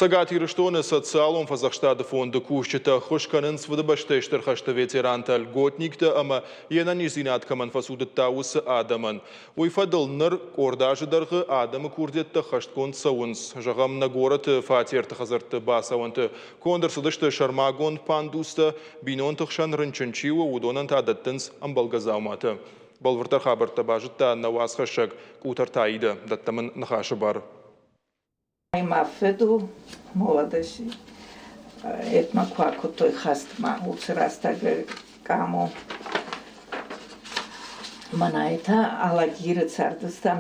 Цӕгат Ирыстоны Социалон фӕдзӕхстады фонды кусджытӕ ӕххуыс кӕнынц Фыдыбӕстӕйы Стыр хӕсты ветерантӕ, льготниктӕ ӕмӕ, йе нӕниздзинад кӕмӕн фӕцудыдта, уыцы адӕмӕн. Уый фӕдыл ныр къорд азы дӕргъы адӕмы курдиӕттӕ ӕххӕстгонд цӕуынц. Зӕгъӕм, нӕ горӕты фатерты хӕдзӕртты бацӕуӕнты конд ӕрцыдысты сӕрмагонд пандустӕ, бинонты хсӕн рынчын чи у, уыдонӕн та дӕттынц ӕмбӕлгӕ дзауматӕ. Бӕлвырддӕр хабӕрттӕ базыдта нӕ уацхӕссӕг Къутӕрты Аидӕ. Дӕттӕм ын ныхасы бар. Мӕ фыд у молодости. Этмӕ куы акодтой хӕстмӕ, уыцы рӕстӕг къамо. Мӕнӕй та Алагиры цардыстӕм,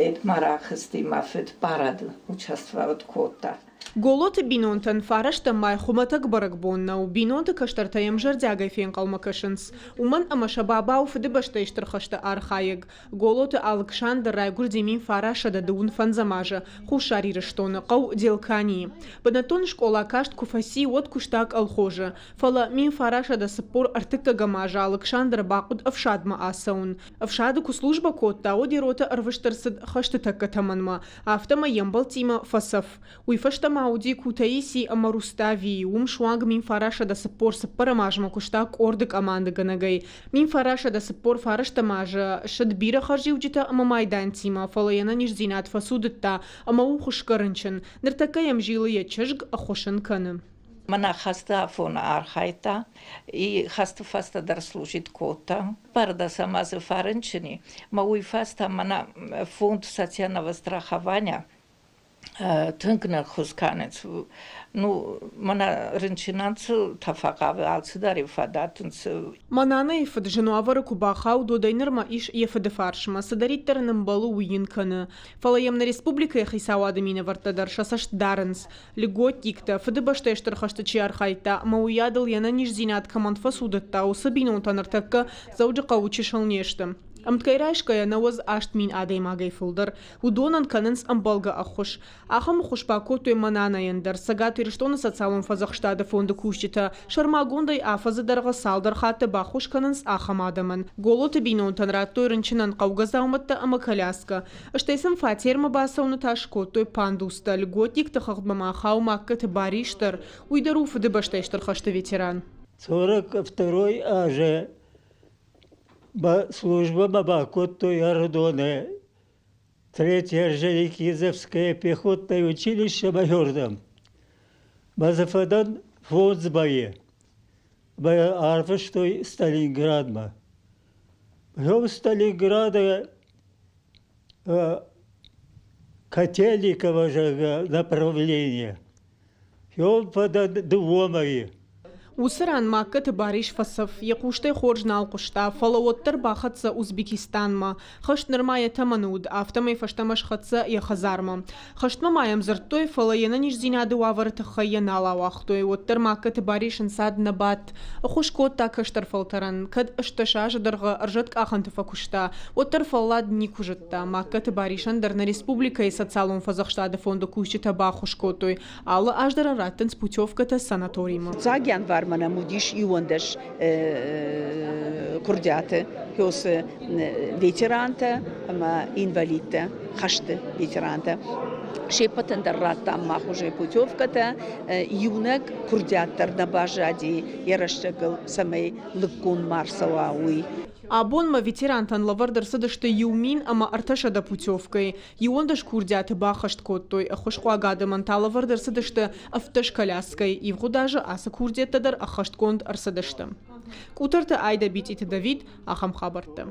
этмӕ рахызти мӕ фыд парады участвовать кодта. Голоты бинонтӕн фарӕстӕм май хуымӕтӕг бӕрӕгбон нӕу, бинонты кӕстӕртӕ йӕм зӕрдиагӕй фенхъӕлмӕ кӕсынц. Уымӕн ӕмӕ сӕ баба у Фыдыбӕстӕйы Стыр хӕсты архайӕг. Голоты Алыксандр райгуырди 1925 азы Хуссар Ирыстоны, хъӕу Делканийы. Бынӕттон скъола каст куы фӕци, уӕд куыста колхозы. Фӕлӕ 1943 азы Алыксандры бахъуыд ӕфсадмӕ ацӕуын. Ӕфсады куы службӕ кодта, уӕд йӕ ротӕ ӕрвыст ӕрцыд хӕсты тӕккӕ тӕмӕнмӕ, афтӕмӕй йе мбӕлттимӕ фӕцӕф. Уый фӕстӕ ма уыди Кутаиси ӕмӕ Руставийы, уым суанг 1944 азмӕ куыста къорды къамандыгӕнӕгӕй. 1949 азы ссыд бирӕ хӕрзиуджытӕ ӕмӕ майдантимӕ, фӕлӕ йе нӕниздзинад фӕцудыдта ӕмӕ у хуысгӕ рынчын. Ныртӕккӕ йӕм зилы йӕ чызг, ӕххуыс ын кӕны. Мӕнӕ хӕсты афон архайдта и хӕсты фӕстӕ дӕр служить кодта. Бардаса ма дзы фӕрынчын и, мӕ уый фӕстӕ мӕнӕ фонд социального страхования тынг ныххуыс кӕнынц. Ну, мӕнӕ рынчынӕн цы фӕхъавы, алцыдӕр фӕдӕттынц. Мӕ нанайы фыд зын уавӕры куы бахауд, уӕдӕй нырмӕ ис йӕ фыды фарсмӕ, цыдӕриддӕр ын ӕмбӕлы, уый йын кӕны. Фӕлӕ йӕм нӕ республикӕйы хицауады минӕвӕрттӕ дӕр сӕ цӕст дарынц. Льготниктӕ, Фыдыбӕстӕйы Стыр хӕсты чи архайдта ӕмӕ уыйадыл йе нӕниздзинад кӕмӕн фӕцудыдта, уыцы бинонтӕ ныртӕккӕ Дзӕуджыхъӕуы чысыл не сты. Ӕмткӕй райсгӕйӕ 98 000 адӕймагӕй фылдӕр. Уыдонӕн кӕнынц ӕмбӕлгӕ ӕххуыс. Ахӕм ӕххуыс бакодтой Мананайӕн дӕр Цӕгат Ирыстоны социалон фӕдзӕхстады фонды кусджытӕ. Сӕрмагондӕй афӕдзы дӕргъы цалдӕр хатты баххуыс кӕнынц ахӕм адӕмӕн. Голоты бинонтӕн радтой рынчынӕн хъӕугӕ дзаумӕттӕ ӕмӕ коляскӕ. Стӕй сын фатермӕ бацӕуыны та скодтой пандустӕ. Льготникты хыгъдмӕ ма хауы Магкӕты Барис дӕр. Уый дӕр у Фыдыбӕстӕйы Стыр хӕсты ветеран. 42 азы службӕмӕ бакодтой Ӕрыдоны Третье Орджоникидзевское пехотное училище майордӕм. Мӕ дзы фӕдӕн фондз мӕйы. Мӕ арвыстой Сталинградмӕ. Потом Сталинграда Котельниково зӕгъгӕ, направление. И он фӕдӕн дыууӕ мӕйы. Уыцы ран Магкӕты Барис фӕцӕф, йӕ хъустӕй хорз нал хъуыста, фӕлӕ уӕддӕр бахӕццӕ Узбекистанмӕ. Хӕст нырма йӕ тӕмӕны уыд, афтӕмӕй фӕстӕмӕ схӕццӕ йӕ хӕдзармӕ. Хӕстмӕ ма йӕм дзырдтой, фӕлӕ йе нӕниздзинады уавӕры тыххӕй йӕ нал ауагътой. Уӕддӕр Магкӕты Барис ӕнцад нӕ бадт. Ӕххуыс кодта кӕстӕр фӕлтӕрӕн. Кӕд 18 азы дӕргъы ӕрзӕткъахӕнты фӕкуыста, уӕддӕр фӕллад никуы зыдта. Магкӕты Барисӕн дӕр нӕ республикӕйы социалон фӕдзӕхстады фонды кусджытӕ баххуыс кодтой. Алы аз дӕр ын раттынц путевкӕтӕ санаторимӕ. Фыццаг январмӕ нӕм уыдис 11 куырдиаты кёсы ветерантӕ ӕмӕ инвалидтӕ, хӕсты ветерантӕ. Се ппӕтӕн дӕр радтам мах уже путевкӕтӕ. Иунӕг куырдиат дӕр нӕ баззади йӕ рӕстӕгыл, цӕмӕй лыггонд ма рцӕуа, уый. Абонмӕ ветерантӕн лӕвӕрд ӕрцыдысты 1300 путевкӕйы. 11 курдиаты баххӕст кодтой, ӕххуысхъуаг адӕмӕн та лӕвӕрд ӕрцыдысты 17 коляскӕйы. Ивгъуыд азы ацы курдиӕттӕ дӕр ӕххӕстгонд ӕрцыдысты. Къутӕрты Айдӕ Битъиты Давид, ахӕм хабӕрттӕ.